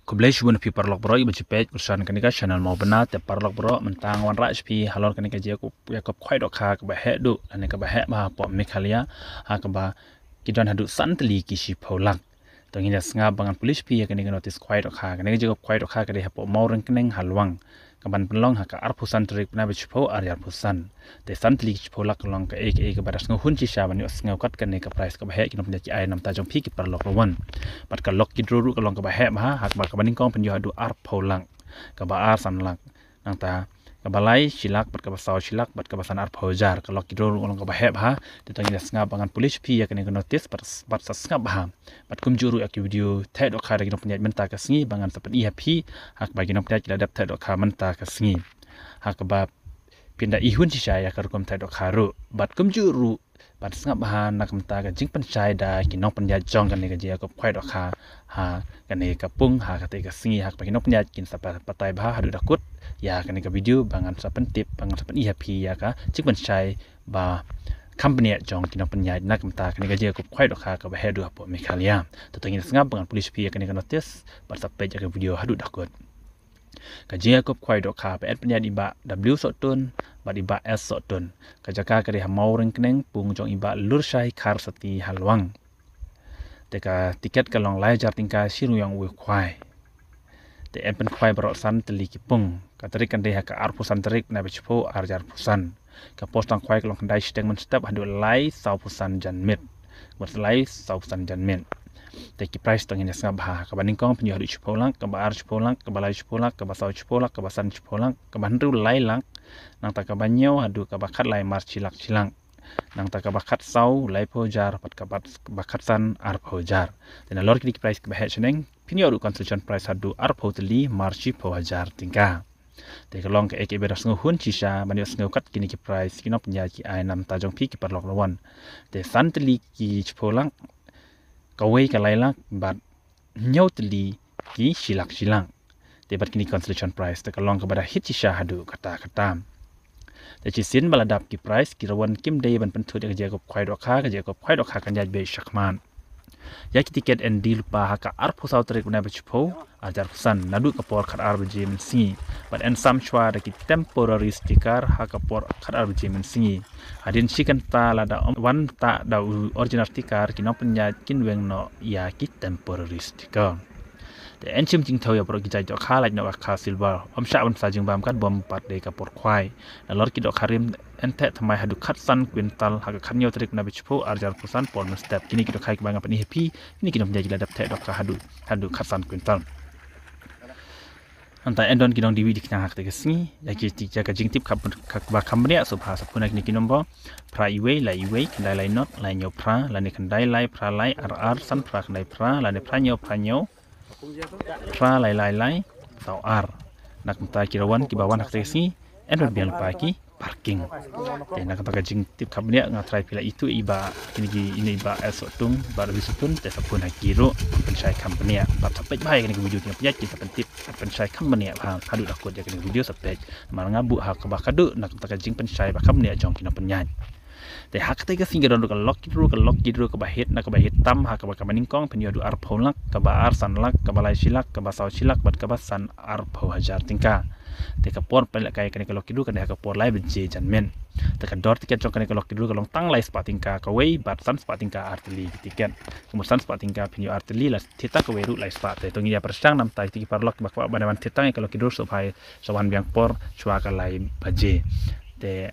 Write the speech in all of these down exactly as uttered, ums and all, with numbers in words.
Khublei shibun phi paralok baroh iba ju peit kyrshan kane ka channel Mawbynna. Te paralok baroh, mynta nga wanrah sha phi halor kane ka jingïakob khwai dohkha kaba heh duh lane kaba heh bha hapoh Meghalaya, ha kaba ki don haduh san tylli ki shiphew lak. To ngin ïa sngap ba ngan pule sha phi ïa kane ka notice khwai dohkha. Kane ka jingïakob khwai dohkha ka dei hapoh Mawryngkneng ha Lwang, kaban pynlong ha ka arphew san tarik bnai ba shiphew, ar hajar arphew san. Te san tylli ki shiphew lak ka long kaei kaei kaba da sngewhun shisha ban ïohsngew kat kane ka prize kaba heh ki nongpynïaid ki ai na ka bynta jong phi ki paralok ruh. Bad ka lucky draw ruh ka long kaba heh bha, ha kaba kaba nyngkong phin ïoh haduh arphew lak, kaba ar san lak, nangta kaba lai shi lak, bad kaba saw shi lak, bad kaba san arphew hajar. Ka lucky draw ruh ka long kaba heh bha. Te to ngin ïa sngap ba ngan pule sha phi ïa kane ka notice bad, bad sa sngap bha, bad kumjuh ruh ïa ki video theh dohkha da ki nongpynïaid mynta ka sngi ba ngan sa pyni ha phi, ha kaba ki nongpynïaid ki la dep theh dohkha mynta ka sngi, ha kaba phin da ihun shisha ïa ka rukom theh dohkha ruh. Bad kumjuh ruh ban sngap bha na ka bynta ka jingpynshai da ki nongpynïaid jong kane ka jingïakob khwai dohkha ha kane ka pung, ha kata ka sngi, ha kaba ki nongpynïaid kin sa pa-, batai bha haduh da kut ïa kane ka video ba ngan sa pyntip, ba ngan sa pyni ha phi ïa ka jingpynshai ba kham bniah jong ki nongpynïaid na ka bynta kane ka jingïakob khwai dohkha kaba heh duh hapoh Meghalaya. To to ngin sngap ba ngan pule sha phi ïa kane ka notice bad sa peit ïa ka video haduh da kut. Ka jingïakob khwai dohkha ba yn pynïaid i Bah W Sohtun bad i Bah S Sohtun. Ka jaka ka dei ha Mawryngkneng, pung jong i Bah Lurshai Kharsati ha Lwang. Te ka tiket ka long lai hajar tyngka shi rynïeng uwei u khwai. Te yn pynkhwai baroh san tylli ki pung. Ka tarik kan dei ha ka arphew san tarik bnai ba shiphew, ar hajar arphew san. Ka por sdang khwai ka long khyndai shiteng mynstep haduh lai sawphew san janmiet. Bad lai sawphew san janmiet. Te ki prize to ngin ïa sngap bha. Kaba nyngkong phin ïoh haduh shiphew lak, kaba ar shiphew lak, kaba lai shiphew lak, kaba saw shiphew lak, kaba san shiphew lak, kaba hynriew lai lak, nangta kaba hynñiew haduh kaba khatlai mar shi lak shi lak, nangta kaba khatsaw laiphew hajar, bad kaba, kaba khatsan arphew hajar. Te nalor kine ki prize kiba heh shaneng phin ïoh ruh consolation prize haduh arphew tylli mar shiphew hajar tyngka. Te ka long kaei kaei ba da sngewhun shisha ban ïohsngew kat kine ki prize ki nongpynïaid ki ai na ka bynta jong phi ki paralok ruh. Te san tylli ki shiphew lak, kawei ka lai lak, bad hynñiew tylli ki shi lak shi lak. Te bad kine ki consolation prize te ka long kaba da hit shisha haduh katta katta. Te shisien ba la dap ki prize, ki ruh kim dei ban pynthut ïa ka jingïakob khwai dohkha, ka jingïakob khwai dohkha kan ïaid beit shakhmat. Ïa ki tiket yn die lypa ha ka arphew saw tarik bnai ba shiphew, ar hajar arphew san, naduh ka por khatar baje mynsngi. Bad yn sam shuwa da ki temporary sticker ha ka por khatar baje mynsngi. Hadien shi kynta lada ym wan tah da u original sticker, ki nongpynïaid kin weng noh ïa ki temporary sticker. Te yn shim jingthew ïa baroh ki jait dohkha, lait noh ka kha silver. Ym shah ban sa jingbam kat bym pat dei ka por khwai. Nalor ki dohkha rim yn theh thymmai haduh khatsan kwintal ha ka khathynñiew tarik bnai ba shiphew, ar hajar arphew san, por mynstep. Kine ki dohkha kiba nga pyni ha phi, kine ki nongpynïaid ki la dep theh dohkha haduh, haduh khatsan kwintal. Nangta yn don ki nongdie wih die khñiang ha kata ka sngi. Ïa ki, ïa ka jingtip kaba kham bniah sngewbha sa phone ha kine ki nombor: phra iwei lai iwei khyndai lai not lai hynñiew phra, lane khyndai lai phra lai ar ar san phra khyndai phra, lane phra hynñiew phra hynñiew phra lai lai lai saw ar. Na ka bynta ki ruh kiba wan ha kata ka sngi, yn pynbiang lypa ki parking. Te na kata ka jingtip kham bniah nga tharai phi la ithuh ïa i Bah, kine ki, ine i Bah S Sohtun bad Bah W Sohtun, te sa phone ha ki ruh, pynshai kham bniah. Bad sa peit bha ïa kane ka video, ki nongpynïaid kin sa pyntip, pynshai kham bniah bha haduh da kut. Ïa kane ka video sa peit, namar nga buh ha kaba khadduh na kata ka jingpynshai ba kham bniah jong ki nongpynïaid. Te ha kata ka sngi ka don ruh ka lucky draw, ka lucky draw kaba hit, na kaba hit tam, ha kaba, kaba nyngkong phin ïoh haduh arphew lak, kaba ar san lak, kaba lai shi lak, kaba saw shi lak, bad kaba san arphew hajar tyngka. Te ka por pynlehkai ïa kane ka lucky draw ka dei ha ka por lai baje janmiet. Te ka dor tiket jong kane ka lucky draw ka long tang lai spah tyngka kawei, bad san spah tyngka ar tylli ki tiket. Ka mut san spah tyngka phin ïoh ar tylli, la thied tang kawei ruh lai spah. Te to ngin ïa pyrshang, namar ïa kito ki paralok ba kwah ban ïa wan thied tang ïa ka lucky draw, sngewbha sa wan biang por shuwa ka lai baje. Te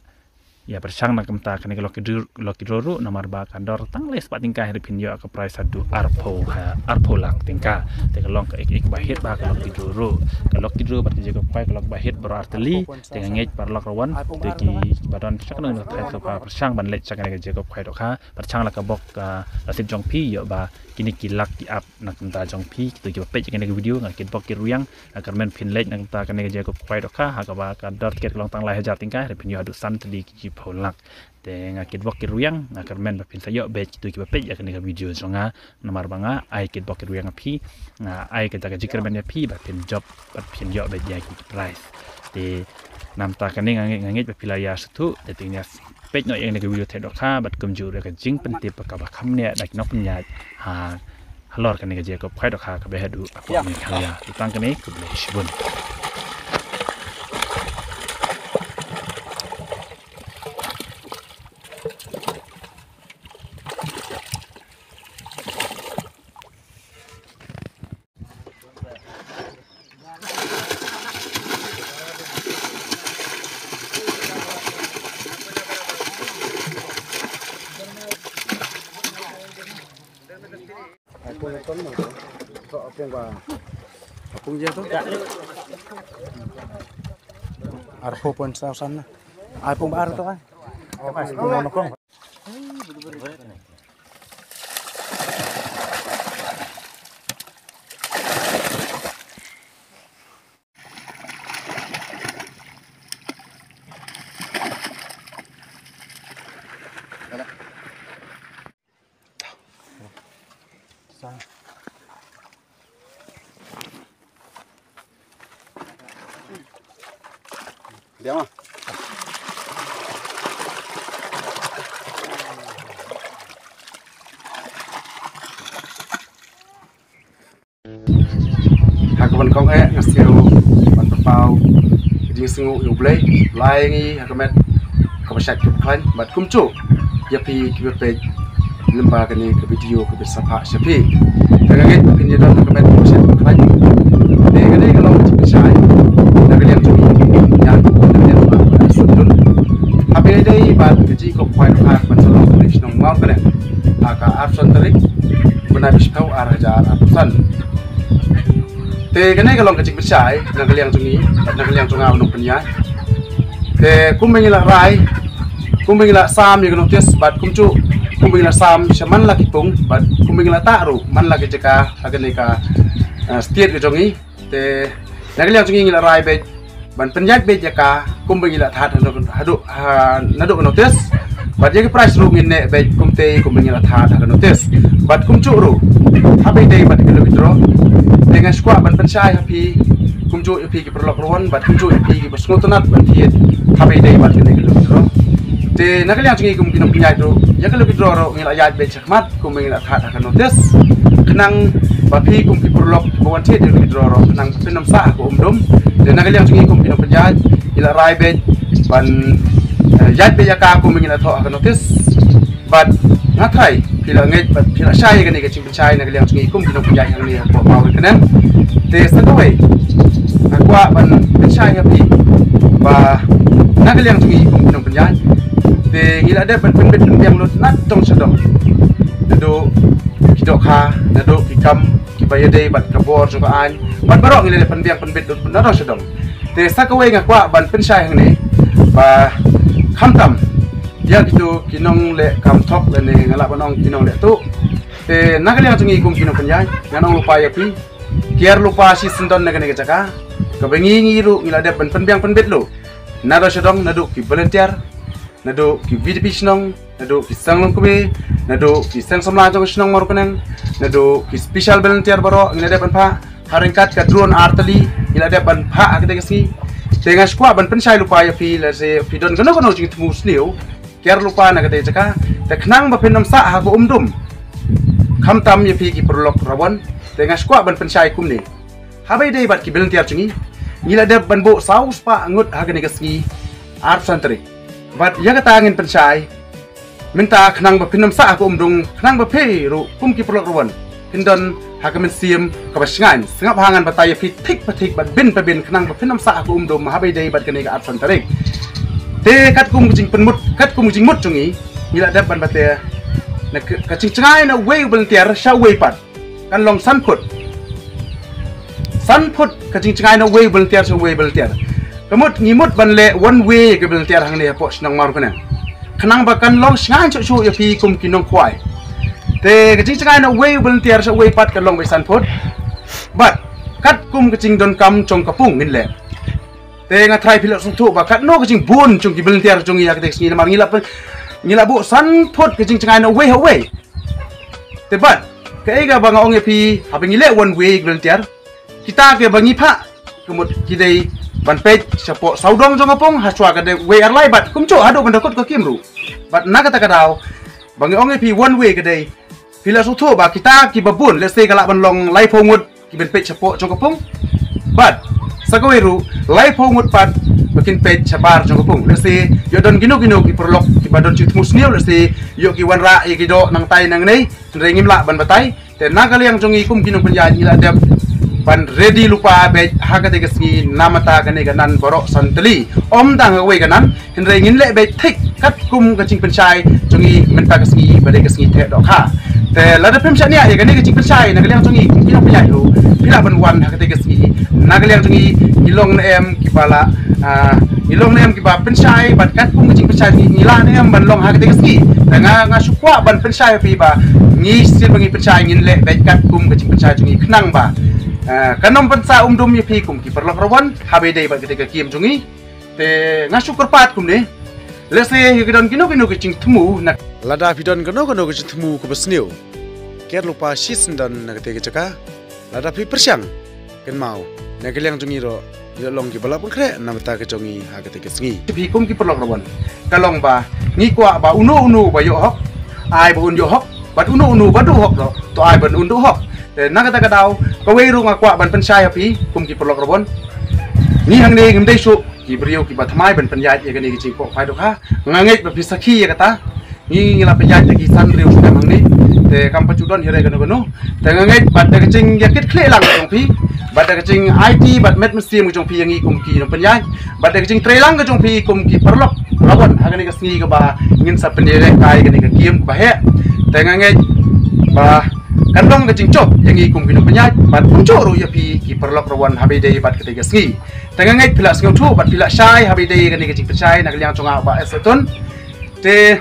ïa pyrshang na ka bynta kane ka lucky draw, lucky draw ruh, namar ba ka dor tang lai spah tyngka, hynrei phin ïoh ka prize haduh arphew, ha, arphew lak tyngka. Te ka long kaei kaei kaba hit bha ka lucky draw ruh. Ka lucky draw bad ka jingïakob khwai ka long kaba hit baroh ar tylli. Te nga ngeit paralok ruh wan, te kiba don sha kano kano ka thaiñ, sngewbha pyrshang ban leit sha kane ka jingïakob khwai dohkha. Pyrshang la ka bok, ah, la sip jong phi, ïoh ba kine ki lak ki ap na ka bynta jong phi. Kito kiba peit ïa kane ka video, nga kitbok kitrwiang, nga kyrmen phin leit na ka bynta kane ka jingïakob khwai dohkha, ha kaba ka dor tiket ka long tang lai hajar tyngka, hynrei phin ïoh haduh san tylli ki shiphew lak. Te nga kitbok kitrwiang, nga kyrmen ba phin sa ïoh beit, kito kiba peit ïa kane ka video jong nga, namar ba nga ai kitbok kitrwiang ïa phi, nga ai kata ka jingkyrmen ïa phi ba phin jop, ba phin ïoh beit ïa ki prize. Te na ka bynta kane nga ngeit, nga ngeit ba phi la ïa sngewthuh. Te to ngin ïa peit noh ïa kane ka video theh dohkha bad kumjuh ruh ïa ka jingpyntip ba kaba kham bniah da ki nongpynïaid ha, halor kane ka jaka pwai dohkha kaba haduh hapoh Meghalaya. Tang kane, khublei shibun. Arphew point saw san na. Arphew ba ar to kan. Diam ah. Ha kaba nyngkong eh nga sngew ban pynpaw ka jingsngew ïa U Blei, la ai ngi ha ka met kaba shait kaba khlaiñ, bad kumjuh ïa phi kiba peit lyngba kane ka video kaba sa phah sha phi. Te nga ngeit ba phin ïa don ha ka met kaba shait kaba khlaiñ. Te kane ka long ka jingpynshai na ka liang jong ngi, ïa na ka liang jong ngi, ha phi dei bad ka jingkop khwai ka ban sa long ka shnong Mawryngkneng ha ka arphew san tarik bnai ba shiphew, ar hajar arphew san. Te kane ka long ka jingpynshai na ka liang jong ngi bad na ka liang jong nga u nongpynïaid. Te kumba ngi la rai, kumba ngi la sam ïa ka notice bad kumjuh kumba ngi la sam sha man la ki pung bad kumba ngi la tah ruh man la ki jaka ha kane ka, eh, state ka jong ngi. Te na ka liang jong ngi ngi la rai beit ban pynïaid beit ïa ka kumba ngi la thad haduh, haduh, ha, naduh ka notice. Bad ïa ki price ruh ngin neh beit kumtei kumba ngi la thad ha ka notice. Bad kumjuh ruh haba ïadei bad ka lucky draw, te nga sngewkwah ban pynshai ha phi kumjuh ïa phi ki paralok ruh, bad kumjuh ïa phi kiba sngewtynnat ban thied haba ïadei bad kane ka lucky draw. Te na ka liang jong ngi kum ki nongpynïaid ruh, ïa ka lucky draw ruh ngi la ïaid beit shakhmat kumba ngi la thad ha ka notice, khnang ba phi kum ki paralok kiba wan thied ïa ka lucky draw ruh khnang ba phin ym sah ha ka um dum. Te na ka liang jong ngi kum ki nongpynïaid ngi la rai beit ban, eh, ïaid beit ïa ka kumba ngi la thoh ha ka notice. Bad nga tharai phi la ngeit bad phi la shai ïa kane ka jingpynshai na ka liang jong ngi kum ki nongpynïaid hangne hapoh Mawryngkneng. Te sa kawei nga kwah ban pynshai ha phi ba na ka liang jong ngi kum ki nongpynïaid, te ngi la dep ban pynbit pynbiang lut na dong sha dong, naduh ki dohkha, naduh ki kam kiba ïadei bad ka bor jong ka aiñ, bad baroh ngi la dep pynbiang pynbit lut na dong sha dong. Te sa kawei nga kwah ban pynshai hangne ba khamtam ïa kito ki nongleh kam thok lane nga lah ban ong ki nongleh tuh. Te na ka liang jong ngi kum ki nongpynïaid ngan ong lypa ïa phi, kiar lypa shisyndon na kane ka jaka kaba ngi, ngi ruh ngi la dep ban pynbiang pynbit lut na dong sha dong, naduh ki volunteer, naduh ki V D P shnong, naduh ki seng longkmie, naduh ki seng samla jong ka shnong Mawryngkneng, naduh ki special volunteer baroh ngi la dep ban phah ha ryngkat ka drone ar tylli ngi la dep ban phah ha kata ka sngi. Te nga sngewkwah ban pynshai lypa ïa phi, lehse phi don kano kano jingthmu sniew, kiar lypa na kata ka jaka, te khnang ba phin ym sah ha ka um dum, khamtam ïa phi ki paralok Rawon. Te nga sngewkwah ban pynshai kumne. Haba ïadei bad ki volunteer jong ngi, ngi la dep ban buh saw spah ngut ha kane ka sngi arphew san tarik. Bad ïa kata ngin pynshai mynta khnang ba phin ym sah ha ka um dum, khnang ba phi ruh kum ki paralok Rawon phin don ha ka mynsiem kaba shngaiñ. Sngap ha ngan batai ïa phi thik pa thik bad byn pa byn khnang ba phin ym sah ha ka um dum haba ïadei bad kane ka arphew san tarik. Te katkum ka jingpynmut, katkum ka jingmut jong ngi, ngi la dep ban batai na ka, ka jingjngai na uwei u volunteer sha uwei pat kan long san phut. San phut ka jingjngai na uwei u volunteer sha uwei u volunteer. Ka mut ngi mut ban leh one way ka volunteer hangne hapoh shnong Mawryngkneng, khnang ba kan long shngaiñ shuh shuh ïa phi kum ki nongkhwai. Te ka jingjngai na uwei u volunteer sha uwei pat kan long beit san phut. Bad katkum ka jingdonkam jong ka pung ngin leh. Te nga tharai phi la sngewthuh ba katno ka jingbun jong ki volunteer jong ngi ha kata ka sngi namar ngi la pyn-, ngi la buh san phut ka jingjngai na uwei ha uwei. Te bad kaei kaba nga ong ïa phi, haba ngi leh one way volunteer, kita kiba ngi phah ka mut ki dei ban peit shapoh sawdong jong ka pung ha shuwa ka dei wei ar lai bad kumjuh haduh ban da kut ka kim ruh. Bad na kata ka daw ba ngi ong ïa phi one way ka dei Phi la sngewthuh ba kita kiba bun, let's say, ka lah ban long laiphew ngut kiban peit shapoh jong ka pung. Bad sa kawei ruh, laiphew ngut pat ba kin peit shabar jong ka pung. Let's say, ïoh don kino kino ki paralok kiba don jingthmu sniew, let's say, ïoh ki wanrah ïa ki doh nangtai nangne, hynrei ngim lah ban batai. Te na ka liang jong ngi kum ki nongpynïaid ngi la dep ban ready lypa beit ha katei ka sngi namar ta kane ka nan baroh san tylli. Ym tang ha kawei ka nan, hynrei ngin leh beit thik katkum ka jingpynshai jong ngi mynta ka sngi ba dei ka sngi theh dohkha. Te lada phim shaniah ïa kane ka jingpynshai na ka liang jong ngi kum ki nongpynïaid ruh, phi lah ban wan ha katei ka sngi. Na ka liang jong ngi, ngi long ne em kiba la, ah, ngi long ne em kiba pynshai bad katkum ka jingpynshai jong ngi, ngi lah ne em ban long ha katei ka sngi. Te nga, nga shu kwah ban pynshai ha phi ba ngi shisien ba ngi pynshai ngin leh beit katkum ka jingpynshai jong ngi khnang ba, ah, kan ym pynsa um dum ïa phi kum ki paralok rawon haba ïadei bad katei ka kiem jong ngi. Te nga shu kyrpad kumne. Let's say, ïa ki don kino kino ki jingthmu na. Lada phi don kano kano ki jingthmu kaba sniew, ker lypa shisyndon na katei ka jaka. Lada phi pyrshang, kynmaw, na ka liang jong ngi ruh, ïoh long kiba la pynkhreh namar ta ka jong ngi ha katei ka sngi. Phi kum ki paralok rawon, ka long ba ngi kwah ba uno uno ba ïoh hok, ai ba un ïoh hok, bad uno uno ba duh hok ruh, to ai ba un duh hok. Te na kata ka daw, kawei ruh nga kwah ban pynshai ha phi kum ki paralok rawon. Ngi hangne ngim dei shuh ki briew kiba thymmai ban pynïaid ïa kane ka jingphohphai dohkha. Nga ngeit ba phi sakhi ïa kata. Ngi, ngi la pynïaid da ki san briew snem hangne. Te kam pat ju don hi re kano kano. Te nga ngeit bad da ka jingïakit khlieh lang ka jong phi, bad da ka jingaiti bad met mynsiem ka jong phi ïa ngi kum ki nongpynïaid, bad da ka jingtrei lang ka jong phi kum ki paralok rawon ha kane ka sngi kaba ngin sa pynïalehkai kane ka kiem kaba heh. Te nga ngeit ba kan long ka jingjop ïa ngi kum ki nongpynïaid bad kumjuh ruh ïa phi ki paralok rawon haba ïadei bad katei ka sngi. Te nga ngeit phi la sngewthuh bad phi la shai haba ïadei kane ka jingpynshai na ka liang jong nga Bah Esatun. Te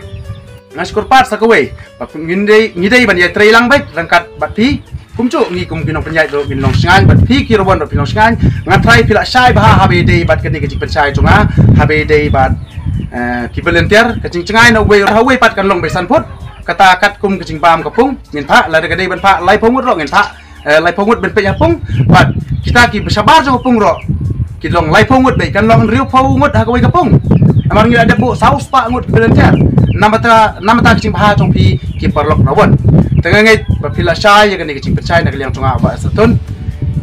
nga shu kyrpad sa kawei ba ngin dei, ngi dei ban ïatrei lang beit ryngkat bad phi. Kumjuh ngi kum ki nongpynïaid ruh ngin long shngaiñ bad phi ki rawon ruh phi long shngaiñ. Nga trai phi la shai bha haba ïadei bad kane ka jingpynshai jong nga haba ïadei bad, eh, ki volunteer. Ka jingjngai na uwei ha uwei pat kan long beit san phut. Kata katkum ka jingbam ka pung ngin phah, lada ka dei ban phah laiphew ngut ruh ngin phah. Eh, laiphew ngut ban peit ha pung. Bad kita kiba shabar jong ka pung ruh ki long laiphew ngut beit, kan long hynriewphew ngut ha kawei ka pung. Namar ngi la dep buh saw spah ngut volunteer. Namar ta, namar ta ka jingbha jong phi ki paralok rawon. Te nga ngeit ba phi la shai ïa kane ka jingpynshai na ka liang jong nga Bah Esatun.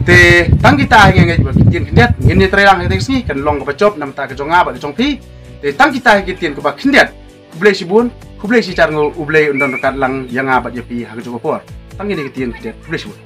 Te tang kita hi nga ngeit ba ki ktien khyndiat ngin ïatrei lang ha katei ka sngi kan long kaba jop namar ta ka jong nga bad ka jong phi. Te tang kita hi ki ktien kaba khyndiat. Khublei shibun, khublei shihajar nguh, U Blei un don ryngkat lang ïa nga bad ïa phi ha kajuh ka por. Tang kine ki ktien khyndiat, khublei shibun.